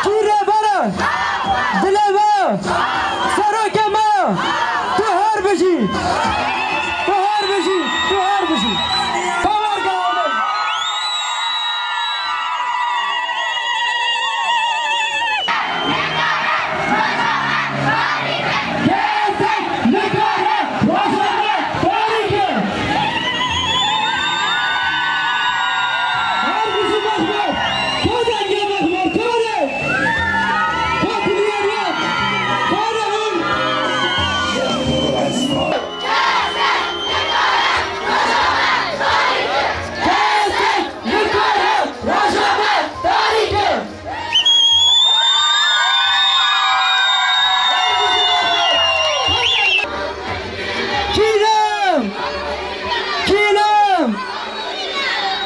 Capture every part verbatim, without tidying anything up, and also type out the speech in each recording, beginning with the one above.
Kî rêber e? Dilê me. Serokê me. Tu her bijî. Tu her bijî. Tu her bijî. Bawer Gawan. Kesek nikare rojane tarî ke. Her bijî Mexmûr. Kode ye Mexmûr, kode. Kode ye, kode hûn. Kesek nikare rojane tarî ke. Kî ne? Kî ne?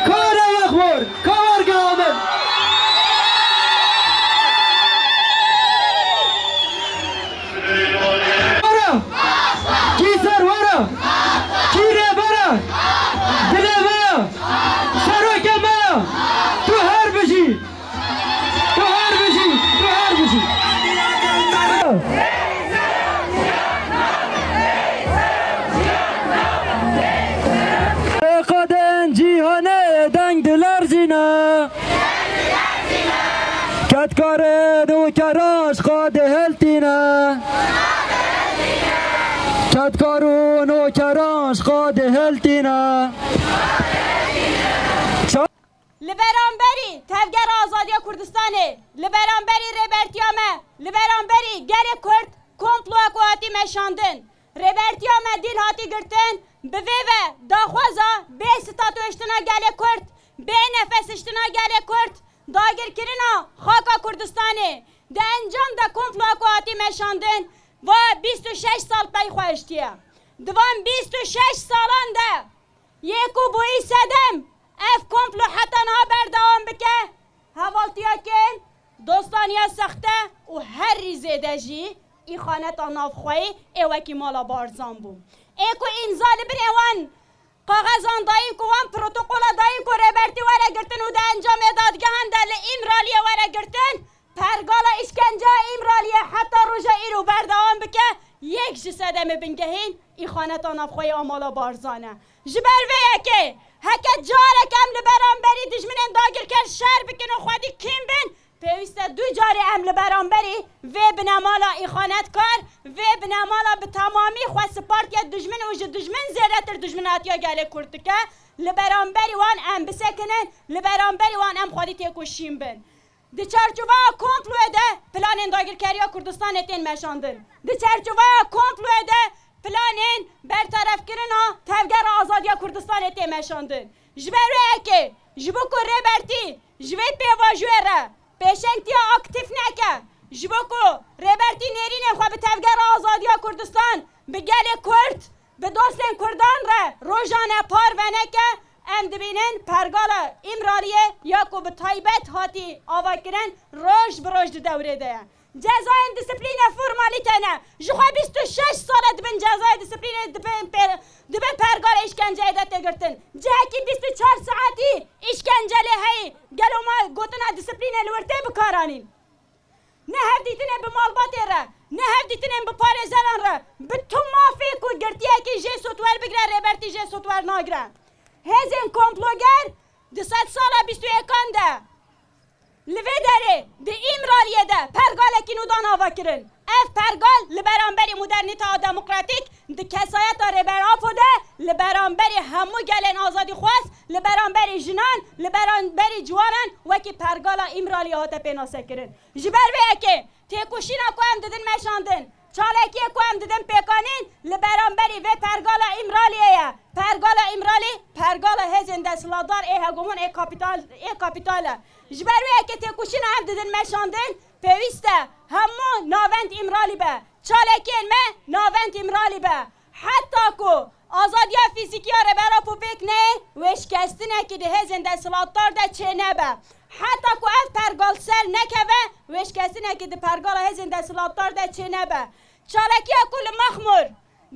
Kare Mexmûr, Kawarga Amin. Were. Kî ser were. Kî rêber e. Dilê me. Serokê me. Tu her bijî. Tu her bijî, tu her bijî. Qadên cîhanê deng dilerzîne. Kedkarên û keran ji xwe dihiltîne. Kedkar û nokeran ji xwe dihiltîne. Li beramberî Tevgera Azadiya Kurdistanê, li beramberî Rêbertiya me, li beramberî gelê Kurd komploya ku hatî meşandin. Rêbertiya me dîl hatî girtin, bi vê ve daxwaza bê statueştina gelê Kurd, bê nefesiştina gelê Kurd, dagirkirina xaka Kurdistanê, di encam de komploya ku hatî meşandin, va bîst û şeş sal pey xwe hiştiye. Di van bîst û şeş salan de Yê ku bûyî sedem, ev komplo heta niha berdewam bike, hevaltiyakên dostaniya sexte û herî zêde jî îxaneta navxweyî ê wekî mala Barzan bû. Ê ku îmza li binê wan kaxezan dayîn, ku wan protokola dayîn ku Rêbertî were girtin û di encamê dadgehan de li Îmraliyê were girtin, Pergala îşkenceya Îmraliyê heta roja îro berdewam bike, yek ji sedemê bingehîn îxaneta navxweyî a mala Barzan e. Ji ber vê yekê, heke carek em li beramberî dijminên dagirker şer bikin û xwedî kîm bin, pêwîst e du carê em li beramberî vê binemala îxanetkar, vê binemala bi temamî xwe spartiye dijmin û ji dijmin zêdetir dijminatiya gelê Kurd dike, li beramberî wan em bisekinin, li beramberî wan em xwedî têkoşîn bin. Di çarçoveya komployê de planên dagirkeriya Kurdistanê tên meşandin. Di çarçoveya komployê de planên berterefkirina Tevgera Azadiya Kurdistanê tê meşandin. Ji ber wê yekê, ji bo ku Rêbertî ji vê pêvajoyê re pêşengtiya aktîf neke, ji bo ku Rêbertî nêrînên xwe bi Tevgera Azadiya Kurdistan, bi gelê Kurd, bi dostên Kurdan re rojane parve neke, em dibînin pergala Îmraliyê ya ku bi taybet hatî avakirin, roj bi roj di dewrê de ye. Cezayên disiplîne formalîte ne. Ji xwe bîst û şeş sal e dibin cezayê disiplînê dibin pê-, dibin pergalê îşkenceyê de tê girtin. Cihekî bîst û çar saetî îşkence lê heyî. Gelo ma gotina disiplînê li wir tê bikaranîn? Ne hevdîtinên bi malbatê re, ne hevdîtinên bi parêzeran re, bi tu mafê ku girtiyekî jê sotwer bigre, Rêbertî jê sotwer nagre. Hêzên komploger di sedsala bîst û yekan de li vê derê di Îmraliyê de pergalekî nû dan ava kirin. Ev pergal li beramberî modernîteya demokratîk di kesayeta Rêber Apo de li beramberî hemû gelên azadîxwaz, li beramberî jinan, li beramberî ciwanan wekî pergala Îmraliyê hate pênasekirin. Ji ber vê yekê têkoşîna ku em didin meşandin, çalakiyê ku em didin pêkanîn li beramberî vê pergala Îmraliyê ye. Pergala Îmralî, pergala hêzên desthilatdar ê hegemon ê kapital, ê kapital e. Ji ber vê yekê têkoşîna em didin meşandin, pêwîst e hemû navend Îmralî be. Çalakiyên me navend Îmralî be. Heta ku azadiya fîzîkî ya Rêber Apo pêk neyê, wêşkestinekî di hêzên desthilatdar de çênebe. Heta ku ev pergal ser nekeve, wêşkestinekî di pergala hêzên desthilatdar de çênebe. Çalakiya ku li Mexmûr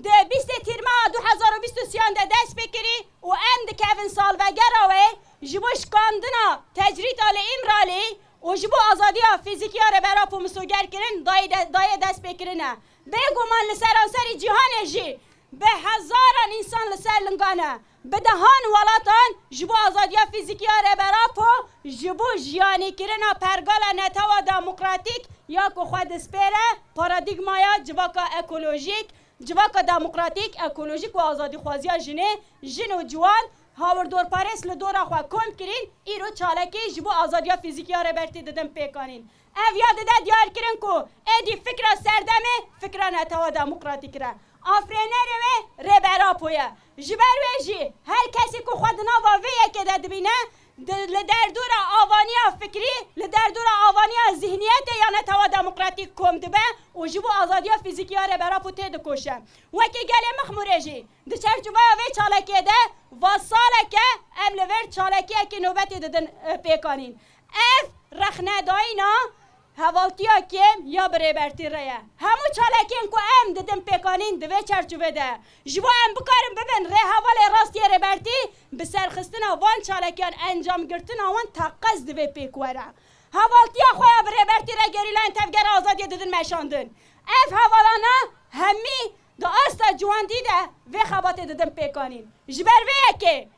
di bîstê Tîrmeha du hezar û bîst û sêyan de dest pê kirî û em dikevin salvegera wê, ji bo şikandina tecrîda li Îmralî û ji bo azadiya fîzîkî ya Rêber Apo misoger kirin, dayê de-, dayê destpêkirin e. Bêguman li seranserî cîhanê jî bi hezaran însan li ser lingan e. Bi dehan welatan ji bo azadiya fîzîkî ya Rêber Apo, ji bo jiyanîkirina pergala netewa demokratîk ya ku xwe dispêre paradîgmaya civaka ekolojîk, civaka demokratîk, ekolojîk û azadîxwaziya jinê, jin û ciwan, hawirdorparêz li dora xwe kom kirîn, îro çalakî ji bo azadiya fîzîkî ya Rêbertî didin pêkanîn. Ev ya dide diyarkirin ku êdî fikra serdemê fikra netewa demokratîk re. Afirênerê wê Rêber Apo ye. Ji ber wê jî her kesî ku xwe di nava vê yekê de dibîne, di, li derdora avaniya fikrî, li derdora avaniya zihniyetê ya netewa demokratîk kom dibe û ji bo azadiya fîzîkî ya Rêber Apo têdikoşe. Wekî gelê Mixmûrê jî di çerçoveya vê çalakiyê de va salek e em li vir çalakiyekî nobetê didin, e, pêkanîn. Ev rexnedayîna hevaltiya kêm ya bi Rêbertî re ye. Hemû çalakiyên ku em didin pêkanîn di vê çerçovê de, ji bo em bikarin bibin rêhevalê rastiyê Rêbertî, bi serxistina van çalakiyan, encamgirtina wan teqez divê pêk were. Hevaltiya xwe ya bi Rêbertî re gerîlayên Tevgera Azadiyê didin meşandin. Ev hevalana hemî di asta ciwandî de vê xebatê didin pêkanîn. Ji ber vê yekê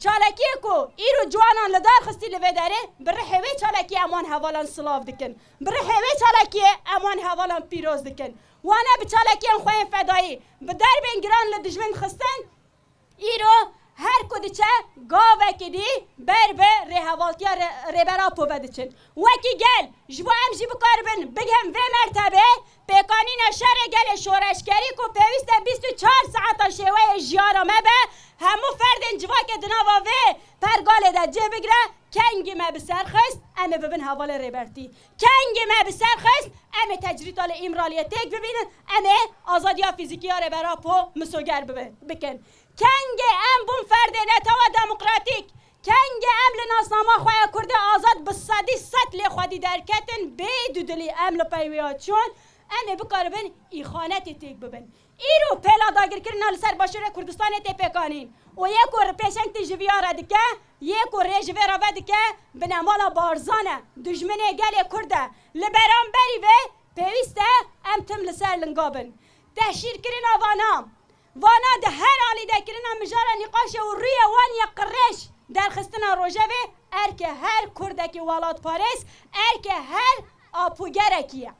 çalakiyê ku îro ciwanan li dar xistî li vê derê, bi rihê wê çalakiyê em wan hevalan silav dikin. Bi rihê wê çalakiyê em wan hevalan pîroz dikin. Wane bi çalakiyên xwe yên fedayî, bi derbên giran li dijmin xistin, îro her ku diçe gavekî dî ber bi rêhevaltiya Rê-, Rêber Apo ve diçin. Wekî gel, ji bo em jî bikaribin bigihim vê mertebê, pêkanîna şerê gelê şoreşgerî ku pêwîst e bîst û çar saeta şêweyê jiyana me be, hemû ferdên civakê di nava vê pergalê de cih bigire, kengî me bi ser xist, em ê bibin hevalê Rêbertî. Kengî me bi ser xist, em ê tecrîta li Îmraliyê têk bibînin, em ê azadiya fîzîkî ya Rêber Apo misoger bibe-, bikin. Kengê em bûn ferdê netewa demokratîk, kengê em li nasnama xwe ya Kurdê azad bi sedî sed lê xwedî derketin, bê dudilî em li pey wê ya çûn, em ê bikaribin îxanetê têk bibin. Îro pêla dagirkirina li ser Başûrê Kurdistanê tê pêkanîn û yê ku pêşeng tê ji viya re dike, yê ku rê ji vê re vedike, binemala Barzan e, dijminê gelê Kurd e. Li beramberî vê pêwîst e em tim li ser linga bin. Tehşîrkirina vana, vana di her alîdekirina mijara nîqaşê û rûyê wan yê qirêj derxistina rojevê erkê her Kurdekî welatparêz, erkê her apogerekî ye.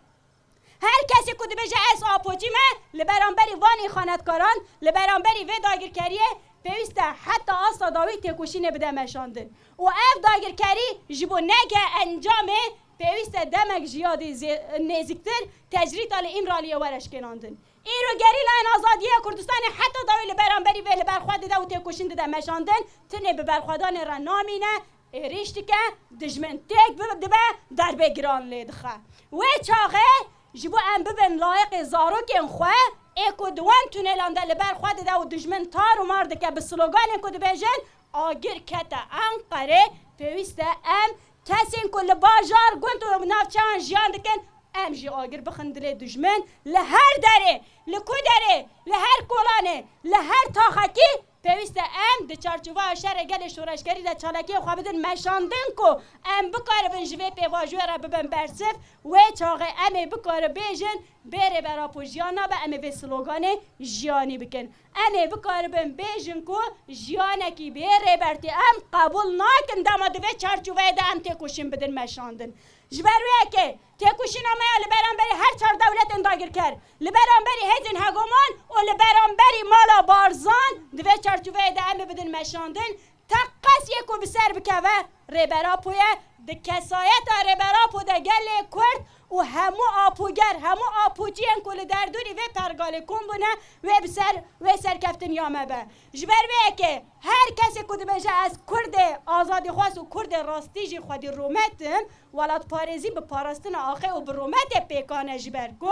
Her kesê ku dibêje ez apocî me, li beramberî van îxanetkaran, li beramberî vê dagirkeriyê pêwîst e heta asta dawî têkoşînê bide meşandin. Û ev dagirkerî ji bo neke encamê pêwîst e demek ji yadê zê-, nêzîktir tecrîta li Îmraliyê were şikênandin. Îro gerîlayên azadiyê Kurdistanê heta dawî li beramberî vê li ber xwe dide û têkoşîn dide meşandin, tinê bi berxwedanê re namîne, êrîş dike, dijmin têk bi-, dibe, derbê giran lê dixe. Wê çaxê ji bo em bibin layiqê zarokên xwe, ê ku di wan tunêlan de li ber xwe dide û dijmin tar û mar dike bi sloganên ku dibêjin, agir kete Enqerê, pêwîst e em kesên ku li bajar, gund û navçeyan jiyan dikin, em jî agir bixin dilê dijmin, li her derê, li ku derê, li her kolanê, li her taxekî, pêwîst e em di çarçoveya şerê gelê şoreşgerî de çalakiyê xwe bidin meşandin ku em bikaribin ji vê pêvajoyê re bibin bersiv, wê çaxê em ê bikaribêjin bê Rêber Apo jiyan nabe, em ê vê sloganê jiyanî bikin. Em ê bikaribin bêjin ku jiyanekî bê Rêbertî em qebûl nakin, dema di vê çarçoveyê de em têkoşîn bidin meşandin. Ji ber wê yekê têkoşîna me ya li beramberî her çar dewletên dagirker, li beramberî hêzên hegeman û li beramberî mala Barzan di vê çarçoveyê de em ê bidin meşandin. Teqez yê ku bi ser bikeve Rêber Apo ye, di kesayeta Rêber Apo de gelê Kurd û hemû apoger, hemû apociyên ku li derdorî vê pergalê kom bûne, wê bi ser wê serkeftiniya me be. Ji ber vê yekê her kesê ku dibêje ez Kurdê azadîxwaz û Kurdê rastî jî xwedî rûmet im, welatparêzî bi parastina axê û bi rûmetê pêkan e, ji ber ku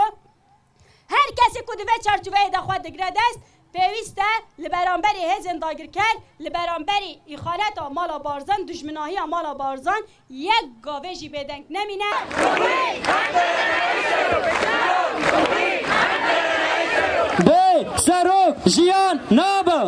her kesê ku di vê çarçoveyê de xwe digire dest, pêwîst e li beramberî hêzên dagirker, li beramberî îxaneta mala Barzan, dijminahiya mala Barzan yek gavê jî bêdeng nemîne. Bê serok jiyan nabe.